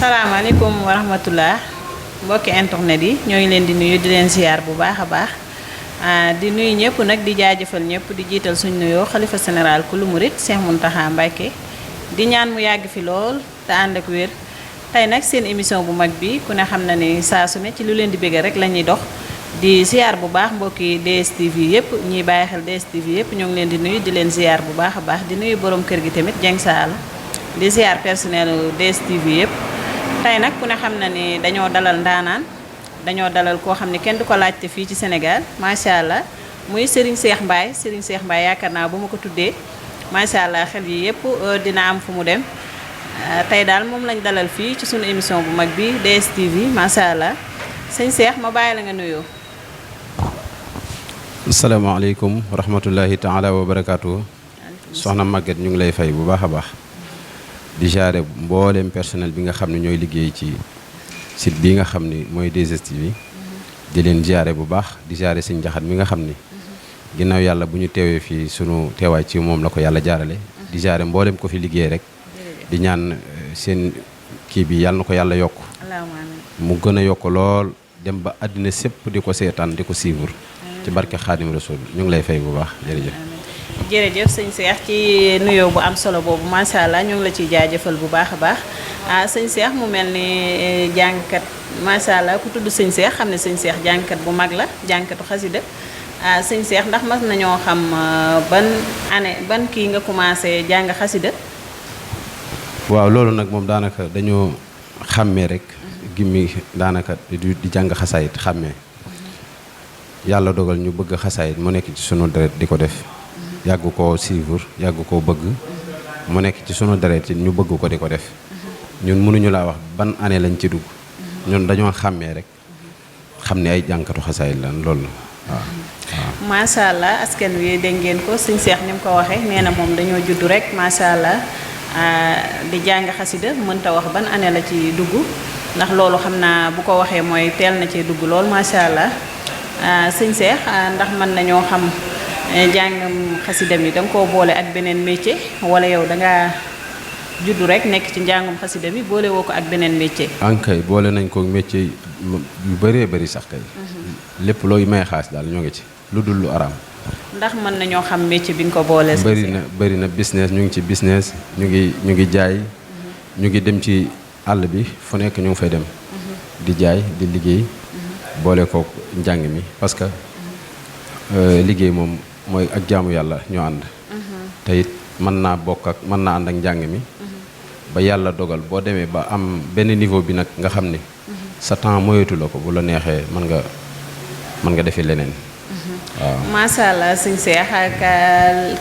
salaamaaleykum wa rahmatullah mbokki internet yi ñoo ngi leen di nuyu di leen ziar bu baax a baax di nuyu ñëpp nag di jaajëfal ñëpp di jiital suñ nuyoo xalifa général ku lu murit Cheikh Mountakha Mbacké di ñaan mu yàgg fi lool te ànd ak wér tey nag seen émission bu mag bi ku ne xam na ni saa su ne ci lu leen di bëgg rek la ñuy dox di ziar bu baax mbokki DSTV yëpp ñiy bàyyi xel DSTV yëpp ñoo ngi leen di nuyu di leen ziar bu baax a baax di nuyu borom kër gi tamit Dieng Saala di ziar personnel DSTV yëpp tey nag ku ne xam na ni dañoo dalal ndaanaan dañoo dalal koo xam ne kenn du ko laajte fii ci Sénégal macha allah muy Serigne Cheikh Mbaye Serigne Cheikh Mbaye yaakaar naa bu ma ko tuddee macha allah xel yi yëpp dina am fu mu dem tey daal moom lañ dalal fii ci sunu émission bu mag bi DSTV macha allah sëñ Cheikh ma bàyyi la nga nuyoo. asalaamaaleykum wa rahmatullahi taala wa barakaatu. soxna Maguette ñu ngi lay fay bu baax a baax. di jaare mboolem personnel bi nga xam ne ñooy liggéey ci site bii nga xam ni mooy 2STV di leen jaare bu baax di jaare sëñ Jaxat mi nga xam ni ginnaaw yàlla bu ñu teewee fii sunu teewaay ci moom la ko yàlla jaarale di jaare mboolem ko fi liggéey rek di ñaan seen kii bi yàlla na ko yàlla yokk mu gën a yokk lool dem ba àddina sépp di ko seetaan di ko suivre ci barke Xaadim Rasul ñu ngi lay fay bu baax jërëjëf jërëjëf sëñ Cheikh ci nuyoo bu am solo boobu macha allah ñu ngi la ciy jaajëfal bu baax a baax sëñ Cheikh mu mel ni jàngkat macha allah ku tudd sëñ Cheikh xam ne sëñ Cheikh jàngkat bu mag la jàngkatu xasida sëñ Cheikh ndax mas nañoo xam ban année ban kii nga commencé jàng xasida. waaw loolu nag moom daanaka dañoo xàmmee rek gimmi daanaka di jàng xasaayit xàmmee yàlla dogal ñu bëgg xasaayit mu nekk ci sunu deret di ko def. yàgg koo suivre yàgg koo bëgg mu nekk ci sunu deret ñu bëgg ko di ko def ñun mënuñu laa wax ban année lañ ci dugg ñun dañoo xàmmee rek xam ne ay jànkatu xasaayit lan loolu la waaw. macha allah askan wi dégg ngeen ko sëñ Cheikh ni mu ko waxee nee na moom dañoo judd rek macha allah di jàng xasida mënta wax ban année la ci dugg ndax loolu xam naa bu ko waxee mooy teel na cee dugg lool macha allah sëñ Cheikh ndax mën nañoo xam. jàngam xasida mi da nga koo boole ak beneen métier wala yow da ngaa juddu rek nekk ci njàngum xasida mi boole woo ko ak beneen métier. ankay boole nañ ko métier yu bëree bëri sax kay. lépp looy may xaas daal ñoo ngi ci lu dul lu araam. ndax mën nañoo xam métier bi nga ko boole. bëri na business ñu ngi ci business ñu ngi jaay. ñu ngi dem ci àll bi fu nekk ñu ngi fay dem. di jaay di liggéey. boole ko njàng mi parce que liggéey moom. mooy ak jaamu yàlla ñoo ànd te it mën naa bokk ak mën naa ànd ak njàng mi ba yàlla dogal boo demee ba am benn niveau bi nag nga xam ni sa temps moyetu la ko bu la neexee mën nga defee leneen waaw macha allah sëñ Cheikh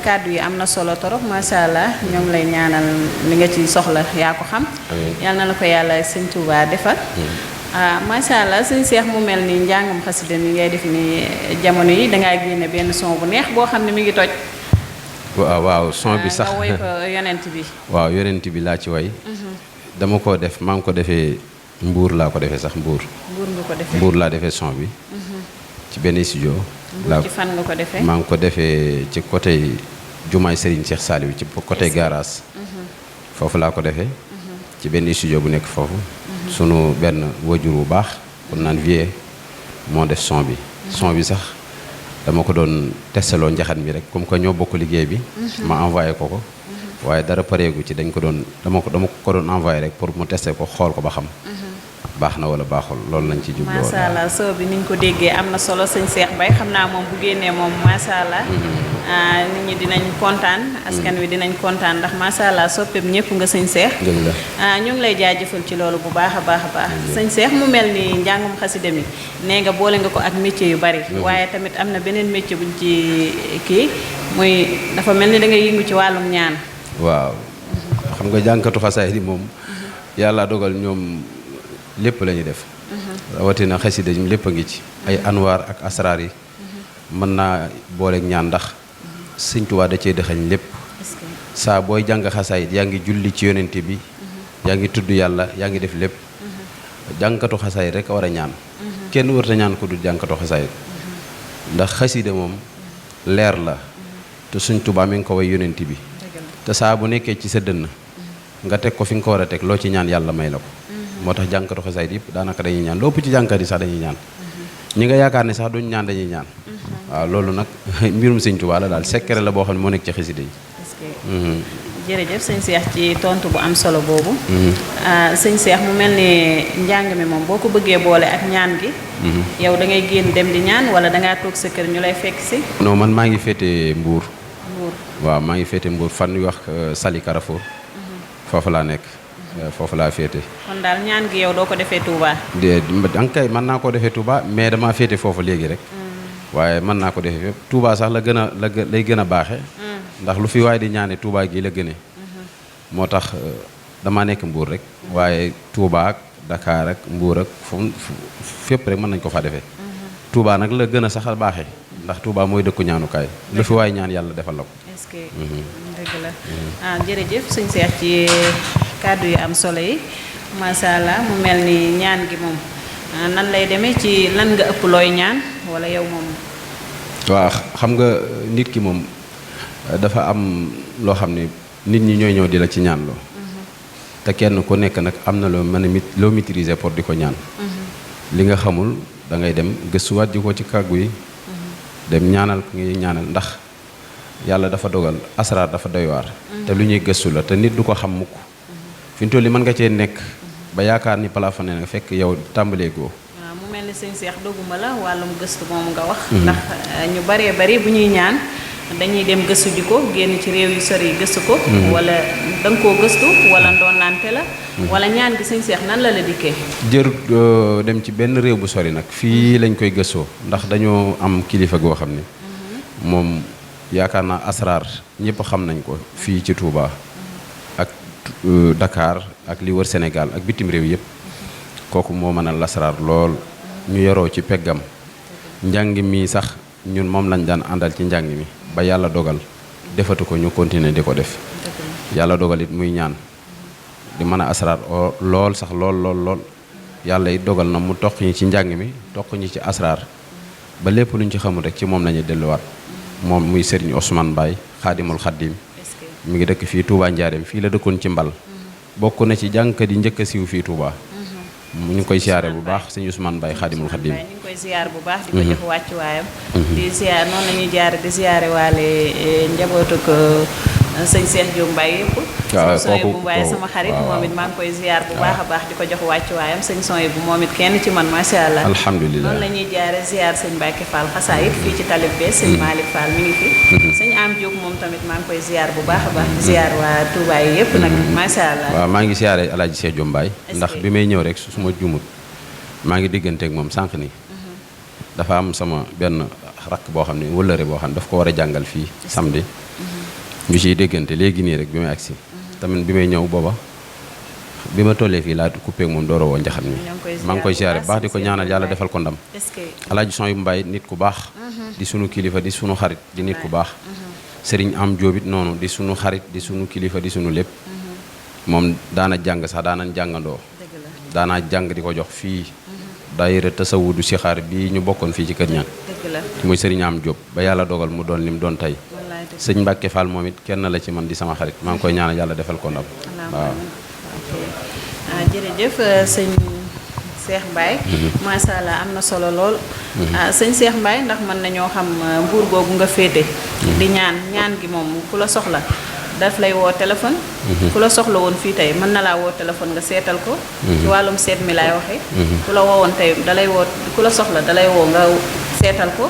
kàddu yi am na solo torop macha allah ñoo ngi lay ñaanal li nga ci soxla yaa ko xam yal na la ko yàlla sëñ Tuubaa defal macha allah sëñ Cheikh mu mel ni njàngam xasida mi ngay def ni jamono yi dangaa génne benn son bu neex boo xam ne mi ngi toj. waaw son bi sax nga woy ko yonent bi. waaw yonent bi laa ci way. dama ko def maa ngi ko defee mbuur laa ko defee sax mbuur. mbuur nga ko defee mbuur laa defee son bi. ci benn studio. mbuur ci fan nga ko defee. maa ngi ko defee ci côté jumaay Serigne Cheikh Saliou ci côté garage. foofu laa ko defee. ci benn studio bu nekk foofu. sunu benn wajur bu baax kon naan vie moo def son bi son bi sax dama ko doon testeloo njaxat mi rek comme que ñoo bokk liggéey bi ma envoyé ko waaye dara pareegu ci dama ko doon envoyé rek pour mu testé ko xool ko ba xam baax na wala baaxul loolu lañ ci jublu woon. macha allah soo bi niñ ko déggee am na solo sëñ Cheikh Mbaye xam naa moom bu génnee moom macha allah. nit ñi dinañ kontaan. askan wi dinañ kontaan ndax macha allah soppeem ñëpp nga sëñ Cheikh. ñu ngi lay jaajëfal ci loolu bu baax a baax a baax. sëñ Cheikh mu mel ni njàngum xasida mi nee nga boole nga ko ak métier yu bari. waaye tamit am na beneen métier buñ ci kii muy dafa mel ni da ngay yëngu ci wàllum ñaan. waaw xam nga jànkatu xasaay di moom yàlla dogal ñoom. lépp la ñuy def rawatina xasida yi lépp a ngi ci ay anwaar ak asraar yi mën naa booleeg ñaan ndax Sëñ Tuubaa da cee dëxañ lépp saa booy jàng xasaayit yaa ngi julli ci yonente bi yaa ngi tudd yàlla yaa ngi def lépp jàngkatu xasaayit rek a war a ñaan kenn warta ñaan ko dul jàngkatu xasaayit ndax xasida moom leer la te Sëñ Tuubaa mi ngi ko way yonente bi te saa bu nekkee ci sa dënn nga teg ko fi nga ko war a teg loo ci ñaan yàlla may la ko moo tax jànkatu xasaayid yëpp daanaka dañuy ñaan lépp ci jànkat yi sax dañuy ñaan ñi nga yaakaar ne sax duñ ñaan dañuy ñaan waaw loolu nag mbirum sëñ Tuubaa la daal secret la boo xam ne moo nekk ci xasida yi. jërëjëf sëñ Cheikh ci tontu bu am solo boobu. sëñ Cheikh mu mel ni njàng mi moom boo ko bëggee boole ak ñaan gi. yow da ngay génn dem di ñaan wala da ngaa toog sa kër ñu lay fekk si. non man maa ngi féete Mbour. Mbour waaw maa ngi féete Mbour fan yu wax Sali Carrefour. foofu laa nekk. foofu laa féete. kon daal ñaan gi yow doo ko defee Touba. kay mën naa koo defee Touba mais damaa féete foofu léegi rek. waaye mën naa ko defee fépp Touba sax lay gën a baaxe ndax lu fi waaye di ñaane Touba gi la gënee. moo tax damaa nekk Mbour rek. waaye Touba ak Dakar ak Mbour ak fépp rek mën nañ ko fa defee. Touba nag la gën a sax a baaxee ndax Touba mooy dëkku ñaanukaay lu fi waaye ñaan yàlla defal la ko. est-ce que dëgg la jërëjëf sëñ Cheikh ci kàddu yu am solo yi macha allah mu mel ni ñaan gi moom nan lay demee ci lan nga ëpp looy ñaan wala yow moom. waaw xam nga nit ki moom dafa am loo xam ne nit ñi ñooy ñëw di la ci ñaan loo. te kenn ku nekk nag am na loo mën a loo maîtriser pour di ko ñaan. li nga xamul da ngay dem gëstuwaat ji ko ci kàggu yi. dem ñaanal ko ngi ñaanal ndax yàlla dafa dogal asraar dafa doy waar. te lu ñuy gëstu la te nit du ko xam mukk. fi mu toll nii mën nga cee nekk ba yaakaar ni plafonné na fekk yow tàmbalee goo. waaw mu mel ni sëñ Cheikh doguma la wàllum gëstu moom nga wax. ndax ñu baree bari bu ñuy ñaan dañuy dem gëstu ji ko génn ci réew yu sori yi gëstu ko. wala da nga koo gëstu wala ndoonante la. wala ñaan gi sëñ Cheikh nan la dikkee. jërut dem ci benn réew bu sori nag fii lañ koy gëstoo ndax dañoo am kilifa goo xam ne moom yaakaar naa asraar ñëpp xam nañ ko fii ci Touba ak Dakar ak li wër Sénégal ak bitim réew yëpp kooku moo mën a lasraar lool ñu yoroo ci peggam njàng mi sax ñun moom lañ daan àndal ci njàng mi ba yàlla dogal defatu ko ñu continuer di ko def yàlla dogal it muy ñaan di mën a asraar lool sax lool yàlla it dogal na mu toq ñi ci njàng mi toq ñi ci asraar ba lépp luñ ci xamul rek ci moom lañuy delluwaat moom muy Serigne Ousmane Mbaye xaadimul xaddim mi ngi dëkk fii Touba Njaareem fii la dëkkoon ci mbal bokk na ci jàngkat yi njëkk a siiw fii Touba. ñu ngi koy siyaare bu baax sëñ Ousmane Mbaye xaadimul xaddim ñu ngi koy siyaare bu baax di ko jox wàccuwaayam di siyaare noonu la ñuy jaare di siyaare waale njabootu ko sëñ Cheikh Diop Mbaye yëpp waaw sëñ Soye bu Mbaye sama xarit moom it maa ngi koy ziar bu baax a baax di ko jox wàccuwaayam sëñ Soye bu moom it kenn ci man macha allah alhamdulilah noonu la ñuy jaare ziar sëñ Mbacke Fall xasaayit fii ci talib be sëñ Malick Fall mi ngi fi sëñ Am Diop moom tamit maa ngi koy ziar bu baax a baax di ziar waa Touba yi yëpp nag macha allah waaw maa ngi siyaare Alaaji Cheikh Diop Mbaye ndax bi may ñëw rek su ma jumut maa ngi digganteeg moom sànq nii dafa am sama benn rakk boo xam ne wëllëre boo xam ne daf ko war a jàngal fii samedi ñu ciy déggante léegi nii rek bi may agsi tamit bi may ñëw booba bi ma tollee fii laa coupé ak moom dooro woo njaxam ni maa ngi koy siyaare bu baax di ko ñaanal yàlla defal ko ndam Alaaji Son yu Mbaye nit ku baax di sunu kilifa di sunu xarit di nit ku baax Sëriñ Am Jóobit noonu di sunu xarit di sunu kilifa di sunu lépp moom daana jàng sax daanañ jàngandoo daanaa jàng di ko jox fii daayira tasawudu sixaar bi ñu bokkoon fii ci kër ñaan muy Sëriñ Am Jóob ba yàlla dogal mu doon lim doon tey sëñ Mbacke Fall moom it kenn la ci man di sama xarit maa ngi koy ñaanal yàlla defal ko ndam waaw jërëjëf sëñ Cheikh Mbaye macha allah am na solo lool sëñ Cheikh Mbaye ndax mën nañoo xam Mbuur googu nga féete di ñaan gi moom ku la soxla daf lay woo téléphone ku la soxla woon fii tey mën na laa woo téléphone nga seetal ko ci wàllum seet mi laay waxee ku la woowoon tey dalay woo ku la soxla dalay woo nga seetal ko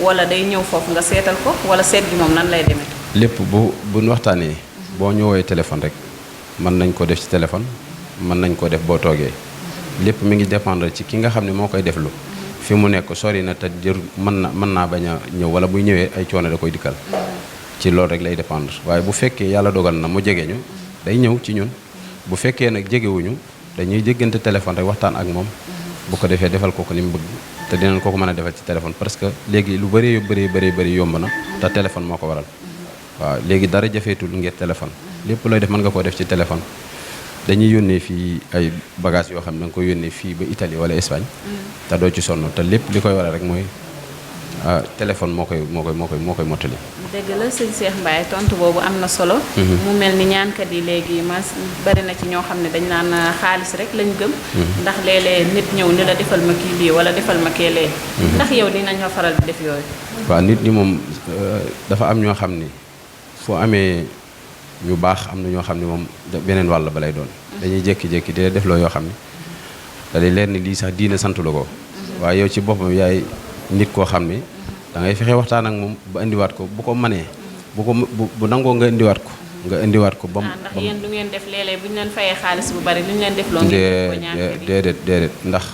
wala day ñëw foofu nga seetal ko wala seet gi moom nan lay demee lépp bu ñu waxtaanee boo ñëwee téléphone rek mën nañ ko def ci téléphone mën nañ ko def boo toogee lépp mi ngi dépendre ci ki nga xam ne moo koy deflu fi mu nekk sori na te jër mën naa bañ a ñëw wala buy ñëwee ay coono da koy dikkal ci loolu rek lay dépendre waaye bu fekkee yàlla dogal na mu jege ñu day ñëw ci ñun bu fekkee nag jegewuñu dañuy jéggante téléphone rek waxtaan ak moom bu ko defee defal ko li mu bëgg te dinañ ko mën a defal ci téléphone parce que léegi lu bëri yomb na te téléphone moo ko waral waaw léegi dara jafeetul ngir téléphone lépp looy def mën nga koo def ci téléphone dañuy yónnee fii ay bagages yoo xam ne da nga koy yónnee fii ba Italie wala Espagne te doo ci sonn te lépp li koy waral rek mooy téléphone moo koy mottali. dëgg la sëñ Cheikh Mbaye tontu boobu am na solo. mu mel ni ñaankat yi léegi bari na ci ñoo xam ne dañ naan xaalis rek lañ gëm. ndax léeg-léeg nit ñëw ni la defal ma kii lii wala defal ma kee lee. ndax yow dinañ fa faral di def yooyu. waaw nit ñi moom dafa am ñoo xam ni foo amee ñu baax am na ñoo xam ne moom beneen wàll ba lay doon. dañuy jékki-jékki di def loo yoo xam ne da lay leer ni lii sax diina santu la ko. waaye yow ci boppam yaay nit koo xam ni da ngay fexe waxtaan ak moom ba indiwaat ko bu ko manee bu nangoo nga indiwaat ko ba mu. ndax yéen du ngeen def léeg-léeg bu ñu leen fayee xaalis bu bari lu ñu leen def loo ngeen ko ñaan déedéet ndax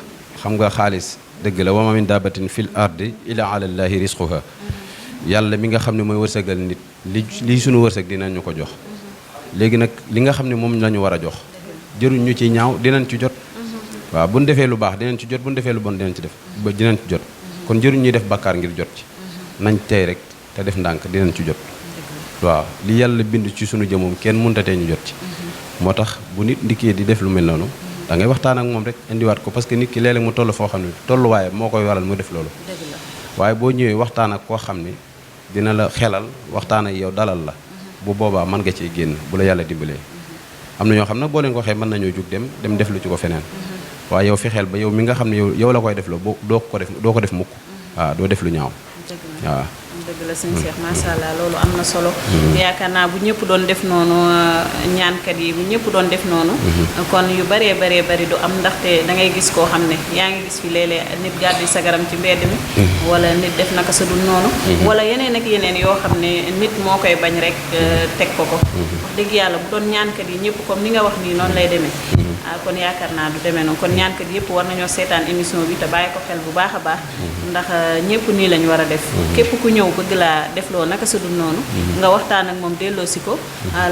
xam nga xaalis dëgg la wa ma min daabatin fil ardi illa ala llahi risquha yàlla mi nga xam ne mooy wërsëgal nit li suñu wërsëg dinañ ñu ko jox. léegi nag li nga xam ne moom la ñu war a jox jëruñ ñu ci ñaaw dinañ ci jot. waaw bu ñu defee lu baax dinañ ci jot bu ñu defee lu bon dinañ ci jot kon jëruñ ñuy def bakkaar ngir jot ci nañ tey rek te def ndànk dinañ ci jot. waaw li yàlla bind ci sunu jëmoom kenn mënta tee ñu jot ci. moo tax bu nit ndikkee di def lu mel noonu da ngay waxtaan ak moom rek indiwaat ko parce que nit ki léeg-léeg mu toll foo xam ne tolluwaaye moo koy waral mu def loolu. waaye boo ñëwee waxtaan ak koo xam ne dina la xelal waxtaan ak yow dalal la. bu boobaa mën nga ciy génn bu la yàlla dimbalee. am na ñoo xam nag boo leen ko waxee mën nañoo jug dem def lu ci ko feneen. waaye yow fexeel ba yow mi nga xam ne yow la koy def la doo ko def mukk. waaw doo def lu ñaaw. waaw. dëgg la sëñ Cheikh macha allah loolu am na solo. yaakaar naa bu ñëpp doon def noonu ñaankat yi bu ñëpp doon def noonu. kon yu bëree bëri du am ndaxte da ngay gis koo xam ne yaa ngi gis fi léeg-léeg nit gàddu sagaram ci mbedd mi. wala nit def naka sa dul noonu. wala yeneen ak yeneen yoo xam ne nit moo koy bañ rek teg ko. wax dëgg yàlla bu doon ñaankat yi ñëpp comme ni nga wax nii noonu lay demee. kon yaakaar naa du demee noonu kon ñaankat yëpp war nañoo seetaan émission bi te bàyyi ko xel bu baax a baax. ndax ñëpp nii lañu war a def. képp ku ñëw bëgg laa defloo naka su dul noonu nga waxtaan ak moom delloosi ko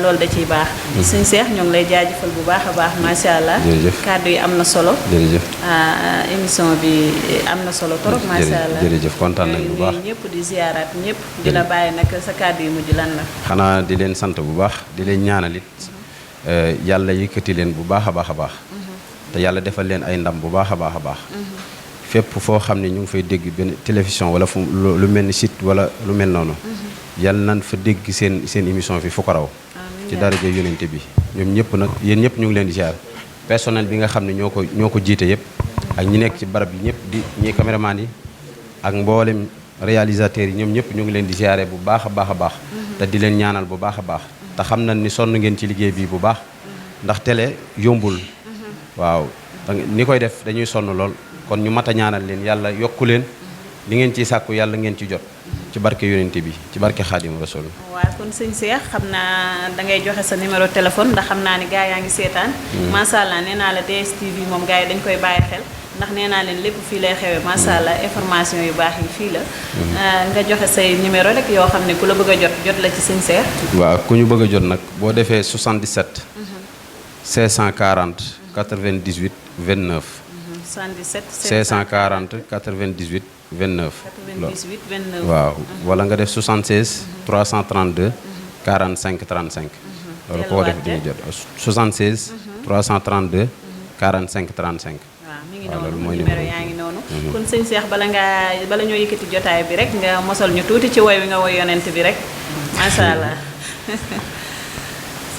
loolu da ciy baax sëñ Cheikh ñoo ngi lay jaajëfal bu baax a baax macha allah kàddu yi am na solo émission bi am na solo trop macha allah jërëjëf kontaan nañ bu baax ñëpp di ziyaaraat ñëpp di la bàyyi nag sa kàddu yi mujj lan la xanaa di leen sant bu baax di leen ñaanalit yàlla yëkkati leen bu baax a baax a baax te yàlla defal leen ay ndam bu baax a baax a baax fépp foo xam ne ñu ngi fay dégg benn télévision wala fu lu mel ni site wala lu mel noonu yàlla nañ fa dégg seen émission fi fu ko raw ci daraja yonente bi ñoom ñëpp nag yéen ñëpp ñu ngi leen di ziar personnel bi nga xam ne ñoo ko jiite yëpp ak ñi nekk ci barab yi ñëpp di ñi caméraman yi ak mboolem réalisateurs yi ñoom ñëpp ñu ngi leen di ziare bu baax a baax a baax te di leen ñaanal bu baax a baax te xam nañ ni sonn ngeen ci liggéey bi bu baax ndax télé yombul waaw ni koy def dañuy sonn lool kon ñu mat a ñaanal leen yàlla yokku leen li ngeen ciy sàkku yàlla ngeen ci jot ci barke yonente bi ci barke Xaadim Rasul. waaw kon sëñ Cheikh xam naa da ngay joxe sa numéro téléphone ndax xam naa ni gars yaa ngi seetaan. macha allah nee naa la DSTV moom gars yi dañ koy bàyyi xel ndax nee naa leen lépp fii lay xewee macha allah information yu baax yi fii la. nga joxe say numéro rek yoo xam ne ku la bëgg a jot la ci sëñ Cheikh. waaw ku ñu bëgg a jot nag boo defee 77. 640 98 29. 77 640 98 29. 98 29 waaw wala nga def 76 332 45 35. loolu koo def di nga jot 76 332 45 35. waaw mi ngi noonu numéro yaa ngi noonu. kon sëñ Cheikh bala ñoo yëkkati jotaay bi rek nga mosal ñu tuuti ci woy wi nga woy yonent bi rek macha allah.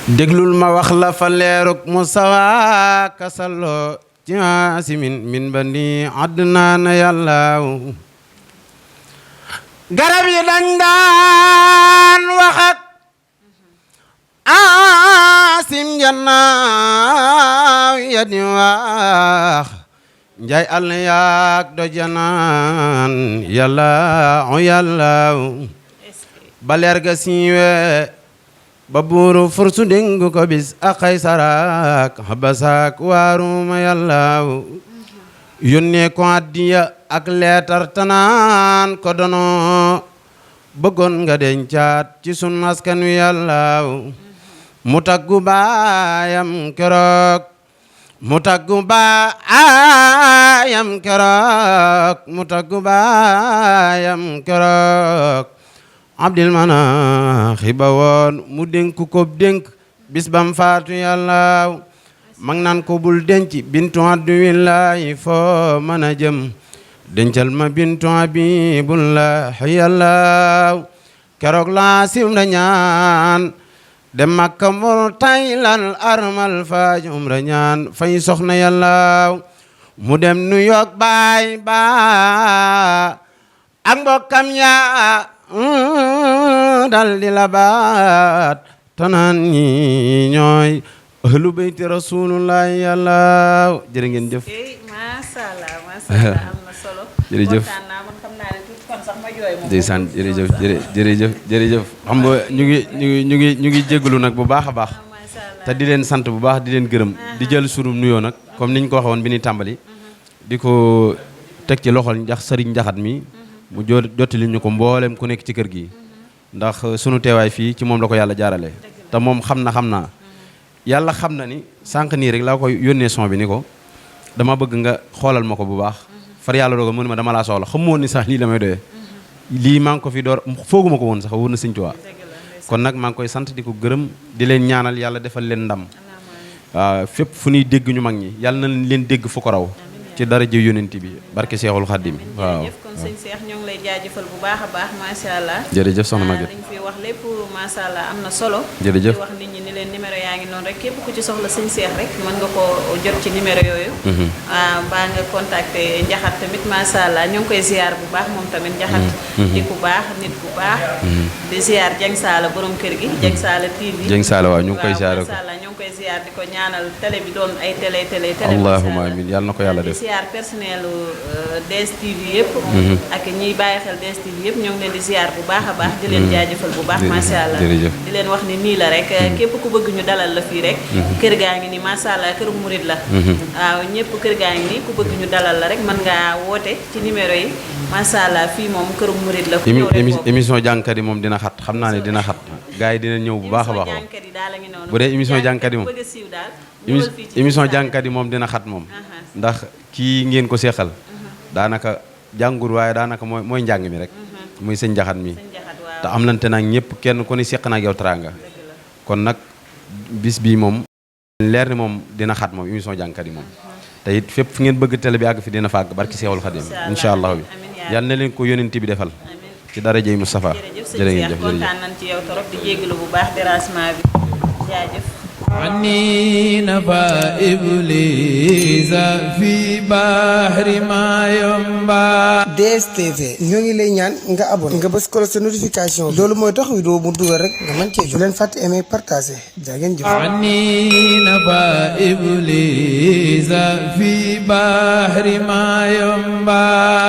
déglul ma wax la fa leeruk Mustafa kasaloo ci asimin min bani adnaan yàllaaw garab yi dañ daan wax ak asim jannaaw ya di wax njaay àll yaak do janaan yàllaaw ba leer ga siiwe ba buuru fursu déngu ko bis a Kaysaraak Habasaak waaruma yàllaaw yónnee ko addiya ak leetar tanaan ko dono bëggoon nga dencaat ci sun askan wi yàllaaw mu taggu baayam keroog mu taggu baayam keroog abdil mana xiba woon mu dénk ko dénk bis bam faatu yàllaaw mag naan ko bul denc bintu addu willahi foo mën a jëm dencal ma bintu Habibullah yàlla keroog laa sim na ñaan dem Makka mur taylal armal faaj umra ñaan fay soxna yàlla mu dem New York baay ba ak mbokkam ya dal di la baat tanaan ñi ñooy ahlu bayti rasulullah yàlla jërë ngeen jëf. macha allah am na solo. jërëjëf kontaan naa man xam naa ne tuuti kon sax ma jooy moom. ndeysaan jërëjëf xam nga ñu ngi jégalu nag bu baax a baax. te di leen sant bu baax di leen gërëm. di jël sunu nuyoo nag comme niñ ko waxoon bi ni tàmbali. di ko teg ci loxol sëriñ njaxat mi. mu jottali ñu ko mboolem ku nekk ci kër gi. ndax sunu teewaay fii ci moom la ko yàlla jaarale. te moom xam naa. yàlla xam na ni sànq nii rek laa koy yónnee son bi ni ko dama bëgg nga xoolal ma ko bu baax. far yàlla dogal mu ne ma dama laa soxla xamoon ni sax lii la may doyee. lii maa ngi ko fi door fooguma ko woon sax wóor na Sëñ Tuubaa kon nag maa ngi koy sant di ko gërëm di leen ñaanal yàlla defal leen ndam. waaw fépp fu ñuy dégg ñu mag ñi yàlla na leen dégg fu ko raw. ci daraja yonent bi barke Seexul Xaddim. waaw jërëjëf kon sëñ Cheikh ñoo ngi lay jaajëfal bu baax a baax macha allah. jërëjëf soxna Maguette dañ fi wax lépp macha allah am na solo. jërëjëf di wax nit ñi ni leen numéro yaa ngi noonu rek képp ku ci soxla sëñ Cheikh rek mën nga ko jot ci numéro yooyu. baa nga contacter Njaxat tamit macha allah ñoo ngi koy ziar bu baax moom tamit Njaxat. di ku baax nit ku baax. di ziar Dieng Saala borom kër gi. Dieng Saala TV. Dieng Saala waaw ñu ngi koy ziar macha allah ñoo ngi koy ziar di ko ñaanal télé bi doon ay télé. allahumma amiin yàlla na ko yàlla def. ziar personnel DSTV yëpp ak ñiy bàyyi xel DSTV yëpp ñoo ngi leen di ziar bu baax a baax di leen jaajëfal bu baax macha allah di leen wax ni nii la rek képp ku bëgg ñu dalal la fii rek kër gaa ngi ni macha allah këru murid la waaw ñëpp kër gaa ngi ni ku bëgg ñu dalal la rek mën ngaa woote ci numéro yi macha allah fii moom këru murid la émission jàngkat yi moom dina xat xam naa ne dina xat gars yi dina ñëw bu baax a baax bu dee émission jàngkat yi moom émission jàngkat yi moom dina xat moom ndax kii ngeen ko seexal daanaka jàngur waaye daanaka mooy njàng mi rek muy sëñ Njaxat mi te am lante nag ñëpp kenn ku ne seq na ak yow teraanga kon nag bis bii moom leer ni moom dina xat moom émission jàngkat yi moom te it fépp fu ngeen bëgg télé bi àgg fi dina fàgg barki Seexul Xadim incha allah bi yal na leen ko yónent bi defal ci darajey Moustapha jërë ngeen jëf kontaan nañ ci yow torop di jégalu bu baax dérangement bi jaajëf عني نفى إبليس في بحر ما ينبع DSTV ñoo ngi lay ñaan nga abonné nga bës ko sa notification loolu mooy tax vidéo mu dugal rek nga mën cee jot leen fàtte aimer partager jaa ngeen jëf عني نفى إبليس في بحر ما ينبع